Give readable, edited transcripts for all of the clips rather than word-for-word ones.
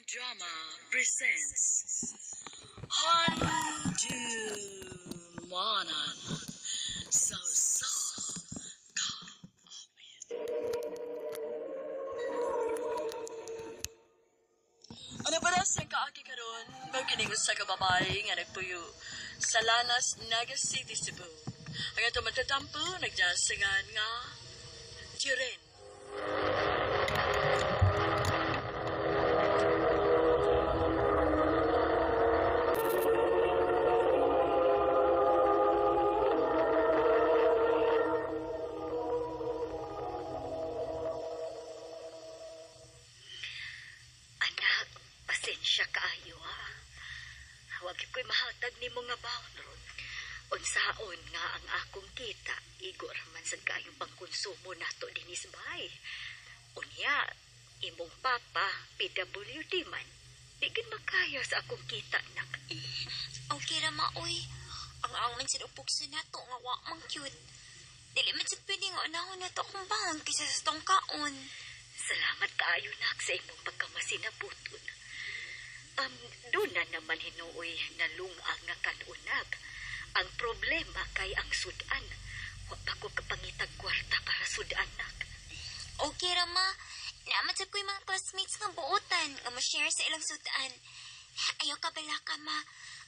Drama presents Handumanan sa Usa Ka Awit. Ano ba na siyang kaaki karon? Mao kining usa ka babae nga nagpuyo sa Lanas, Naga City, Cebu. Ang atong matatampo nagdasingan nga Jiren. Anak, pasensya kaayo ha. Huwag ko'y mahatag ni nga baon ron. Unsaon nga ang akong kita, igo raman sad kaayong pangkonsumo nato dinis bay. Unya, imong papa, PWD man. Di gid makaya sa akong kita, nak. Okay ra ma, oy. Ang ang man sad upok sa nato nga wa man cute. Dili man sad pwede nga unahon nato akong baon kaysa sa tong kaon. Salamat kaayo, nak, sa imong pagkamasinabuton. Doon na naman hinuoy nalungang nga kanunag. Ang problema kay ang sudan. Wa pa ko kapangitag kwarta para sudan, nak. Okay ra ma. Naaman sad ko'y mga classmates nga buotan nga mo-share sa ilang sudan. Ayaw ka bala ka ma.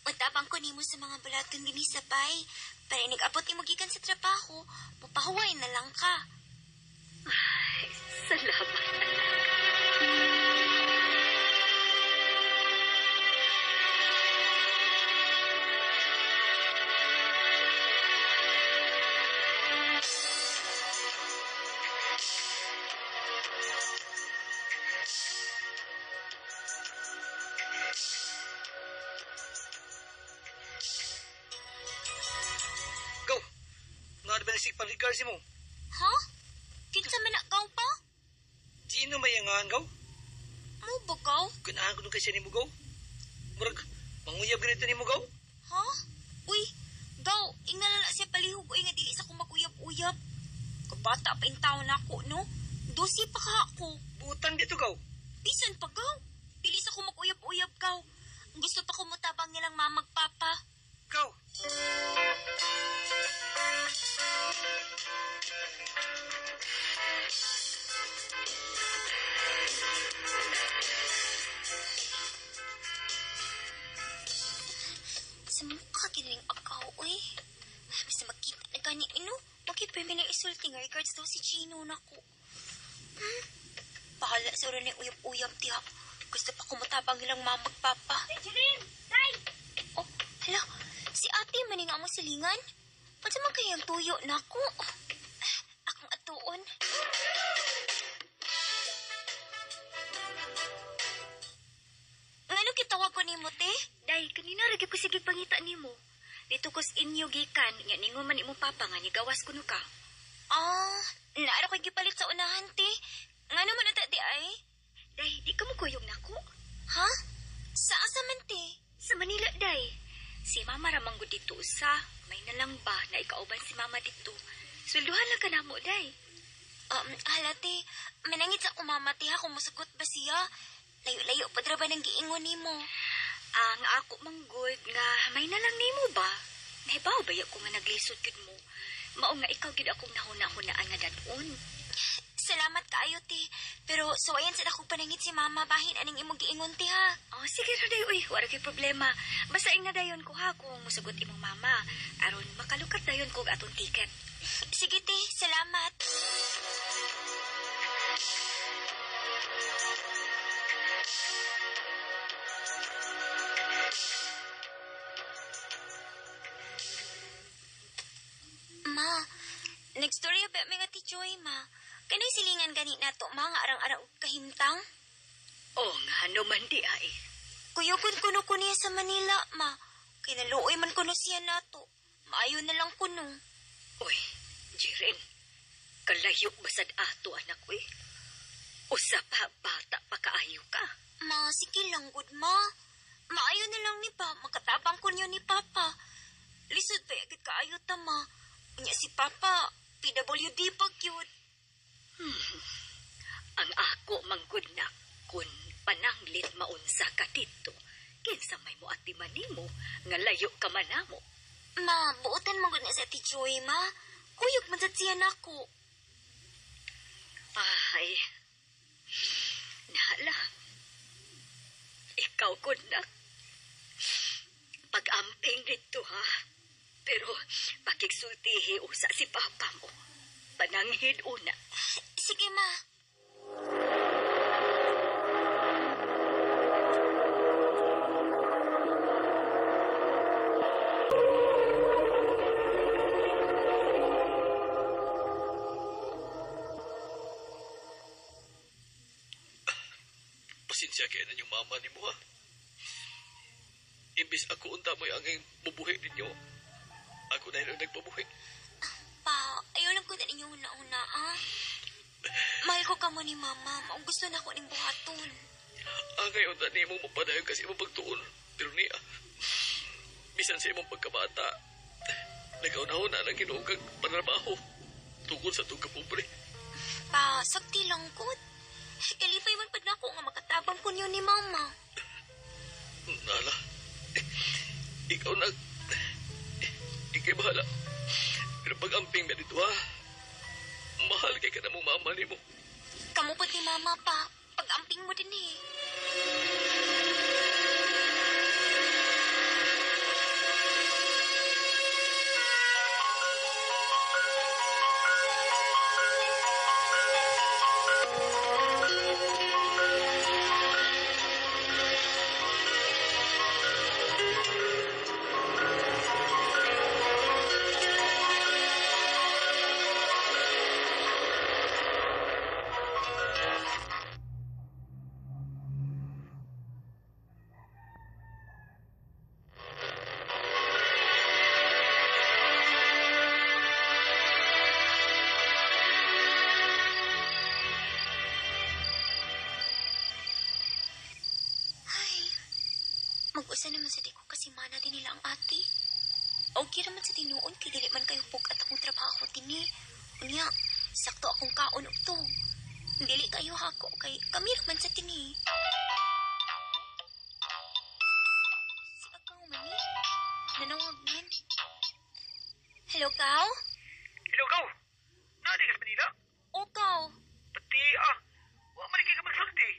Untabang ko nimo sa mga bulaton dinhi sa bay. Para inig-abot nimo gikan sa trabaho, mupahuway na lang ka. Ay, salamat, anak. Go! Nga ba si pang-regards mo? Ha? Kinsa man na pa? Gino may angahan, gaw? Mo ba gaw? Ganahan ko nung kaysa ni mo, gaw? Murag, manguyab ganito ni mo, gaw? Ha? Uy, gaw, ingala na siya palihog uy nga dili sa ko maguyab-uyab. Kabata pa yung taon nako, no? Dosi pa ka ako. Butang dito, gaw. Bisan pa gaw. Dili sa ko maguyab-uyab gaw. Gusto pa ko mutabang nilang mamagpapa. Gaw! Sa mukha kiniling akaw, uy. Basta magkita na gani, ino. Bakit pa may isulti nga regards daw si Gino nako. Hmm? Bahala sa oras ng uyab-uyab tiya. Gusto pa kumutabang nilang mamagpapa. Jerin! Tay! Oh, hala. Si ate maning amo silingan. Unsa man kayang tuyo nako? Ah, akong atuon. Ngano kitawag ko nimo te? Day, kanina ra gyud ko sige pangita nimo. Dito kos inyo gikan, nya ningon man imong papa nga nigawas kuno ka. Ah, naara ko'y gipalit sa unahan te. Ngano man ata di ay? Day, di ka mo kuyog nako. Ha? Sa asa man te? Sa Manila, day. Si mama ra man gud dito usa. May nalang ba na ikauban si mama dito. Swelduhan lang ka namo, day. Hala te, manangit sa kumama te ha kung musugot ba siya. Layo-layo pa dra ba ng giingon nimo? Ang ako manggod nga may nalang nimo ba? Nahibaw ba ko nga naglisod gud mo? Mao nga ikaw gid akong nahuna-hunaan nga dadon. Salamat kaayo te. Pero suwayan sa akong panangit si mama bahin aning imong giingon te ha. Oh, sige ra day uy, wala kay problema. Basta ingna dayon ko ha kung musugot imong mama aron makalukat dayon kog atong ticket. Sige te, salamat. Ma, nagstorya ba mi nga ti Joy, ma? Kano'y silingan gani nato, ma, nga arang-arang og kahimtang? Oh, nga no man di ay. Kuyugon kuno ko niya sa Manila, ma. Kay naluoy man kuno siya nato. Maayo na lang kuno. Uy, Jiren. Kalayo basad ato anak uy. Usa pa bata pa kaayo ka. Ma, sige lang, good ma. Maayo na lang ni pa, makatabang ko niyo ni Papa. Lisod pa agad kaayo ta, ma. Unya si Papa, PWD pa cute. Ang ako manggod na kun pananglit maunsa Masulti man nimo nga layo ka man namo. Ma, buotan mo gud na sa Ate Joy, ma. Kuyog man sad siya nako. Ay, Nala. Ikaw ko na. Pag-amping dito ha. Pero pakigsultihi usa si papa mo. Pananghid una. Sige, ma. Pasensya kayo na yung mama ni mo, ha? Imbis ako unta mo'y angay bubuhi ninyo. Ako na yung nagpabuhi. Pa, ayaw lang ko na ninyo una-una, ah. Mahal ko kamo ni mama. Maong gusto na ako ning buhaton. Angay unta ni mo mapadayon kasi imong pagtuon. Pero niya, bisan sa imong pagkabata, nagauna-una lang Ginoo kag panrabaho tungkol sa itong kapobre. Pa, sakti lang ko. Kalipay man pag nako nga makatabang ko niyo ni mama. Nala, ikaw na, ikay bahala. Pero pag-amping na dito, ha? Mahal kay ka na mong mama ni mo. Kamu po ni mama pa. Pag-amping mo din eh. Ay, mag-usa naman sa di ko kasi mana din nila ang ate. Okay raman sa tinuon kay dili man kayo at akong trabaho dinhi. Unya, sakto akong kaon ug tug. Dili kayo hako kay kami raman sa tini. Si Akaw man eh. Nanawag man. Hello, Kaw? Hello, Kaw. Naadi ka sa Manila? O, Kaw. Pati, ah. Wa man kay ka magsulti.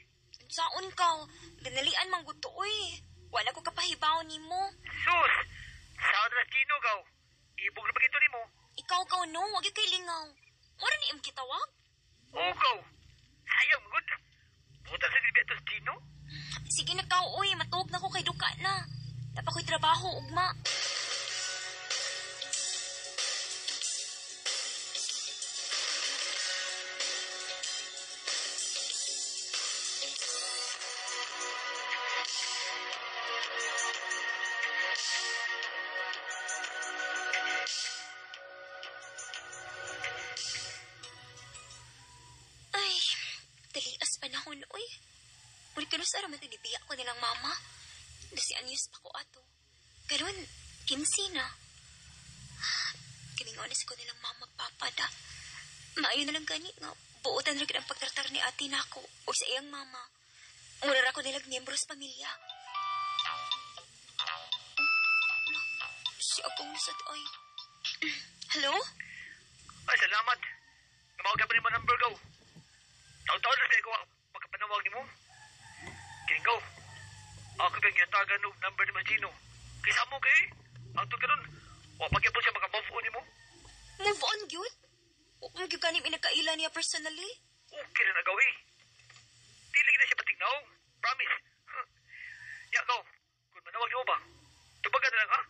Saon, Kaw? Dinalian man guto, uy. Wala ko kapahibaw nimo. Sus! Saan na Gino, Kaw? Ibog na bagito nimo. Ikaw, Kaw, no. Wag yung kay lingaw. Wala ni imong kitawag. Oo, Kaw. Sayang, good. Buta sa Gilberto Gino. Sige na, Kaw, uy. Matuog na ko kay duka na. Dapat ko'y trabaho, ugma. Ay, dalias panahon, uy. Uli ka sa raman tinibiya ko nilang mama. Dasi anyos pa ko ato. Karon, 15 na. Kaming honest ko nilang mama papa da. Maayo na lang gani nga. Buotan ra gid ang pagtartar ni ate nako o sa iyang mama. Mura ra ko nilag miyembro sa pamilya. Oh, no. Si akong nasad ay. Hello? Ay, salamat. Namawag ka pa ni mo number, Kaw. Taon-taon na sa'yo ko pagkapanawag ni mo. Kining, Kaw. Ako kang ginatagan og number ni Mas Gino. Kaysa mo kay, ang tug karon, wa pa gyapon siya maka-move on nimo. Move on, gyud? Wa gyud kanim inakaila niya personally. Okay na nagawi. Di lagi na siya patignaw. Promise. Ya, Kaw. Kung manawag nimo ba, tubagan na lang, ha?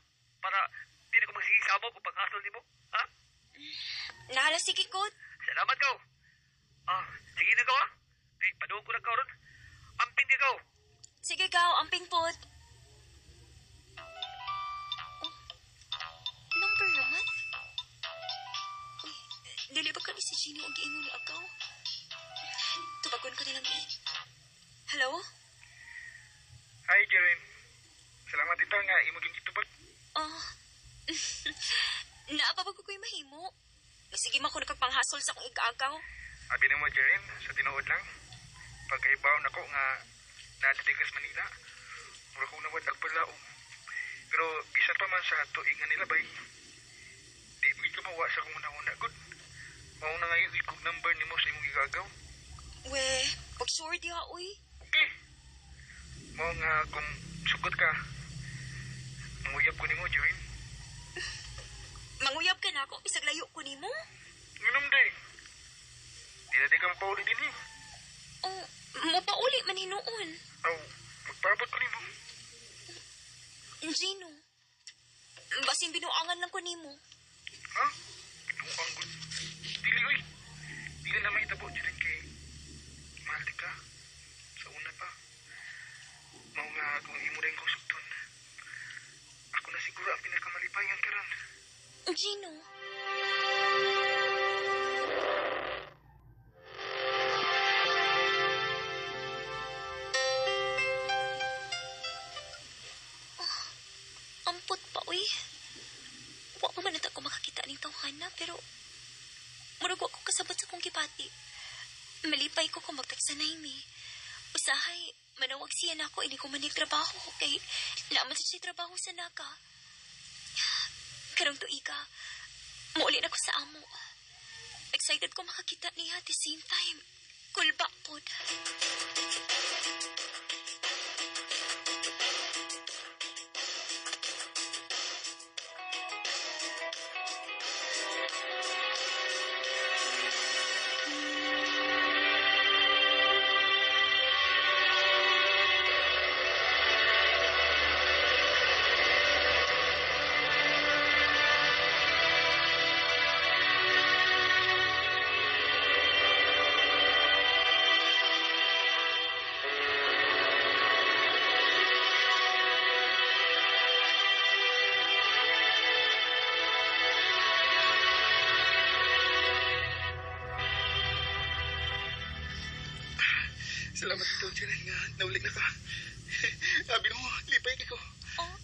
Para di na ko magsigisamo kung panghasol nimo. Ha? Nahala sige ko. Salamat, Kaw. Ah, sige na, Kaw, ha? Kay, paduong ko na, Kaw, ron. Amping di, Kaw. Sige, Kaw. Amping pod. Oh, number naman? Uy, dili ba kani si Gino ang giingon ni Agaw? Tubagon ko na lang eh. Hello? Hi, Jeren. Salamat ito nga imo gitubag. Oh. Naa pa ba ko ko'y mahimo? Sige man ko nakagpanghasol sa akong igaagaw. Abi nimo, Jeren, sa tinuod lang. Pagkahibaw nako nga naa ka sa Manila. Mura kong nawad ang palaom. Pero bisan pa man sa tuig nga nilabay, di mo ka mawa sa akong una-una, good. Mao na ngayon ikog number nimo sa imong gigagaw. We, pag-sure diha, uy. Okay. Mao nga kung sugot ka, manguyab ko nimo, Jerin. Manguyab ka na ako, bisag layo ko nimo. Nginom day. Di na di ka mapauli din eh. Oh, mopauli man hinuon. Aw, magpaabot ko nimo. Gino, basin binuangan lang ko nimo. Ha? Binuang ko. Dili, oy. Dili na mahitabo, Jerin, kay mahal di ka. Sa una pa. Mao nga kung imo rin kong sugton. Ako na siguro ang pinakamalipayan karon. Gino. Oh, ampot pa, uy. Wa pa man ako makakita ning tawhana, pero murag wa ko kasabot sa kong gibati. Malipay ko kung magteksa na mi. Usahay, manawag siya na ako, ini ko man trabaho kay laman sa siya trabaho sa naka. Karong tuiga, muuli na ko sa amo. Excited ko makakita niya at the same time. Kulba pod. Salamat ito, Jerin, nga naulig na ka. Sabi mo, lipay ka ko. Oh,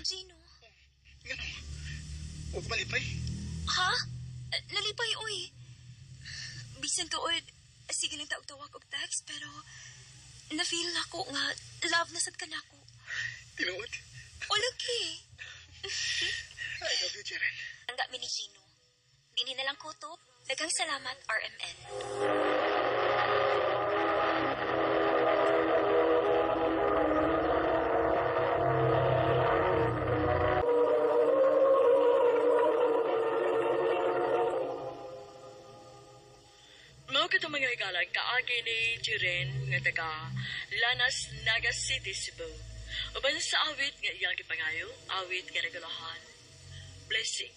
Gino. Ngano? Huwag ka malipay. Ha? Nalipay, uy. Bisan tuod, sige lang taog-tawag og text, pero na-feel nako nga love na sad ka nako. Tinuod. O lagi. I love you, Jerin. Ang mi ni Gino. Dini na lang ko to. Daghang salamat, RMN. Mao katong mga higala kaagi ni Jiren nga taga Lanas, Naga City, Cebu. Uban sa awit nga iyang gipangayo, awit nga nagulahan. Blessing.